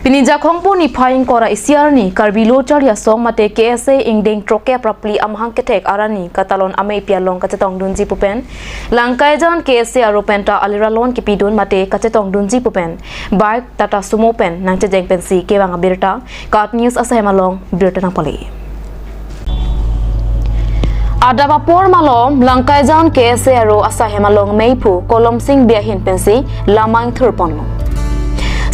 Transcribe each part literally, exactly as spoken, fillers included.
Pini Jakhong pu niphai ingkoi ra isi arni Karbi Lo Charli Asong mate K S A ingdeng throkkep ra phli amahang kethek arni katalon ameipi along kachetongdunji pu pen Langkaijan K S A aro penta alira loan kipidun mate kachetongdunji pu pen bike Tata Sumo pen nangchejeng pensi kevang abirta KAT News asahem along birta nangpale. Adap apor malom Langkaijan K S A aro asahem along meiphu Kolomsing Bey ahin pensi lamang thurponlo.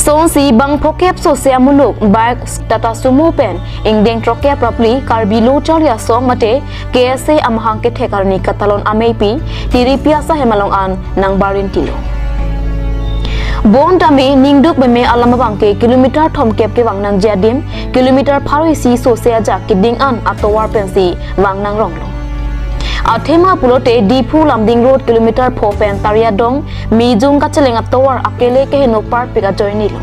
Sonsi bang phokep sose amuluk bike Tata Sumo pen ingdeng throkkep ra phli Karbi Lo Charli Asong mate K S A amahang kethek arni katalon ameipi tiripi asahem along an nangbarintilo. Bonta me ningduk meme alam abangke kilometer thomkep kevang nangji adim kilometer pharo isi sose ajak keding an atovar pensi vang nangronglo. Athema pulote Diphu Lumding Road kilometer pho pen Tariadong Mijung kacheleng atovar akele keheno parpik ajoinelo.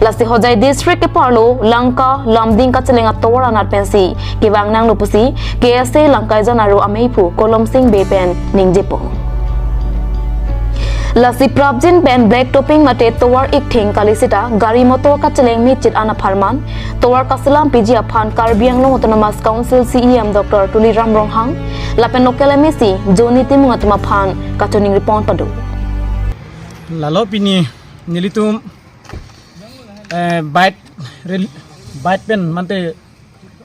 Lasi Hojai district keparlo Langka Lumding kacheleng atovar anat pensi kevang nanglo pusi K S A Langkaijan aro ameiphu Kolomsing Bey pen ningjepo. Lasi prapjin pen black topping mate tovar ikthing kali seta gari motor kacheleng mechit an apharman tovar kaselam piji aphan Karbi Anglong Autonomous Council C E M Doctor Tuliram Ronghang lapen local M A C Johnny Timung atum aphan kachiningri pon pado. Lalo pini nelitum eh, bike rel-, bike pen mate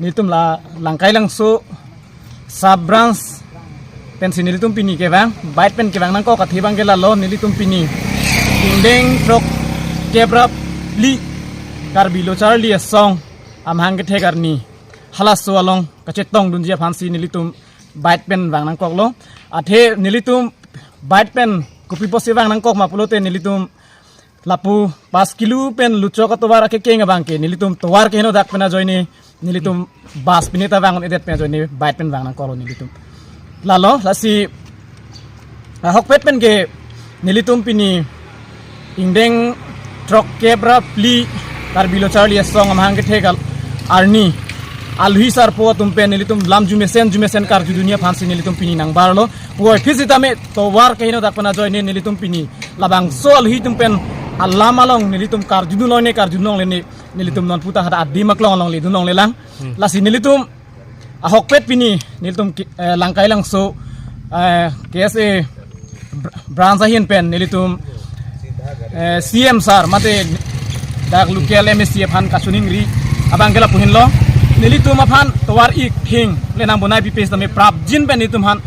nelitum la Langkailangso sub branch pensi nelitum pini kevang bike pen kevang nangkok athe abangke lalo nelitum pini ingdeng throkkep ra phli Karbi Lo Charli Asong amahang kethek arni halaso along kachetongdunji aphansi nelitum bike pen vang nangkoklo. Athe nelitum bike pen kopi pusi vang nangkok ma pulote nelitum lapu pas kilo pen Luchok atovar akekeng abangke nelitum tovar keheno dak pen ajoine nelitum bus pini ta vang edet pen ajoine bike pen vang nangkoklo nelitum. Lalo lasi ahokpet pen ke nelitum pini ingdeng throkkep ra phli Karbi Lo Charli Asong amahang kethek arni alhi sarpo atum pen nelitum lam jumesen jumesen karjudunji aphansi nelitum pini nangbarlo. Puvoiphit sitame tovar keheno dak pen ajoine nelitum pini labangso alhi atum pen alam along nelitum karjudunlone karjudunlongle ne nelitum non puta hada adim aklong along ledunlonglelang. Lasi nelitum ahokpet pini nelitum ki-, eh, Langkailangso eh, K S A br-, branch ahin pen nelitum eh, C M sir mate dak local M A C aphan kachiningri abangke lapu henlo nelitum aphan tovar ikthing le nangbonai pipe sitame prapjin pen nelitum aphan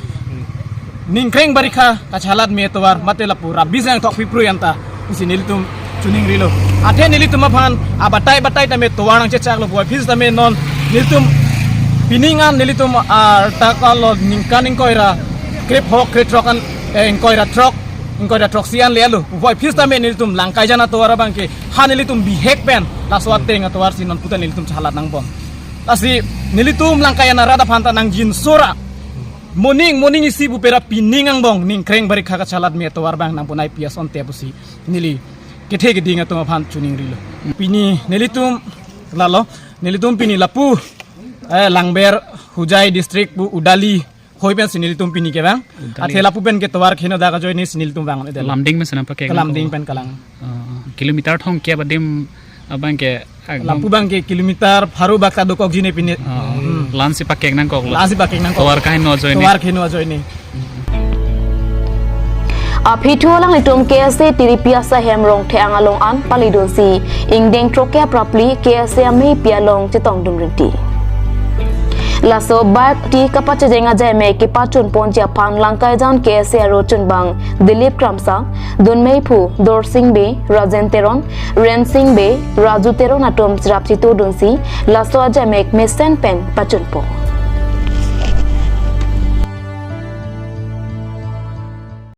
ningkreng barikha kachelat me tovar mate lapu rabi jang thok pipru anta pusi nelitum chiningrilo. Athe nelitum aphan abatai batai tame tovar nangchechaklo puvoiphit tame non nelitum pining an nelitum arta kalo ningkan ingkoi ra krepho krethrok an eh, ingkoi ra throk ingkoi ra throksi an lelo puvoiphit tame nelitum Langkaijan atovar abangke ha nelitum bihek pen laso ateng atovarsi non puta nelitum chelat nangbom. Lasi nelitum Langkaijan arat aphan ta nangjinso ra moning moning isi bupera pining angbong ningkreng barikha kachelat me tovar abang nangbonai pi asonte pusi neli kethe keding atum aphan chiningrilo. Pini nelitum lalo nelitum pini lapu eh, Langber Hojai district pu Udali hoi pensi nelitum pini kevang. Udali. Athe lapu pen ke tovar keheno dak ajoine si nelitum vang edet. Lumding pen sena pakai. Lumding pen kalang. Oh, kilometer thomkep adim abangke agam. Lapu abangke kilometer pharo bak ta dokokji ne pini. Oh, hmm. Lansi pakek nangkoklo. Lansi pakek nangkok. Tovar keheno ajoine. Tovar keheno ajoine. Aphi thu alanglitum K S A tiripi asahem Rongthek angalong an palidunsi ingdeng throkkep ra phli K S A ameipi along chetongdun rinti. Laso bike ti kapachejeng ajai me kepachun ponji aphan Langkaijan K S A aro chunbang Dilip Kramsa, dunmeiphu Dorsing Bey, Rajen Teron, Rensing Bey, Raju Teron atum cherap chetongdunsi laso ajai me mesen pen pachunpo.